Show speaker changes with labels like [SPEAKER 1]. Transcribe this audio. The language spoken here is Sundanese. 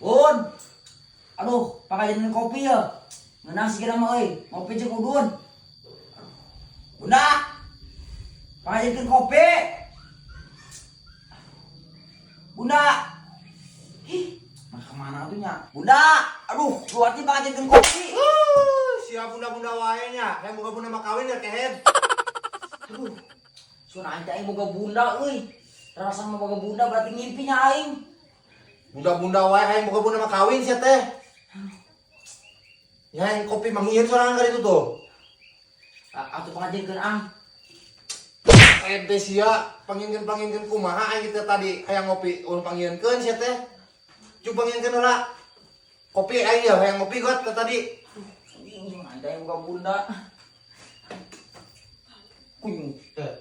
[SPEAKER 1] Bun. Aduh, pangajieun kopi ya. Ngeunah sih kira mah euy, ngopi jeung udun. Bunda. Pangajieun kopi. Bunda. Ih, mah kemana tuh nya? Bunda, aduh, luati pangajieun kopi.
[SPEAKER 2] Siap bunda-bunda wae nya. Hayang boga bunda mah kawin ya kehed.
[SPEAKER 1] Aduh, sun aing teh aing boga bunda euy. Rasa mah boga bunda berarti ngimpinya aing.
[SPEAKER 2] Bunda-bunda wae hayang boga bunda mah kawin sia teh. Ya yang kopi mangieun sorangan ka ditu tuh.
[SPEAKER 1] Atuh pangajieunkeun ah.
[SPEAKER 2] Ente sia pangieunkeun-pangieunkeun kumaha aing teh tadi hayang ngopi ulun pangieunkeun sia teh. Cuk pangieunkeun heula. Kopi aing ya hayang ngopi got teh tadi.
[SPEAKER 1] Bingung aing teh boga bunda. Kunyuk.
[SPEAKER 2] Teh.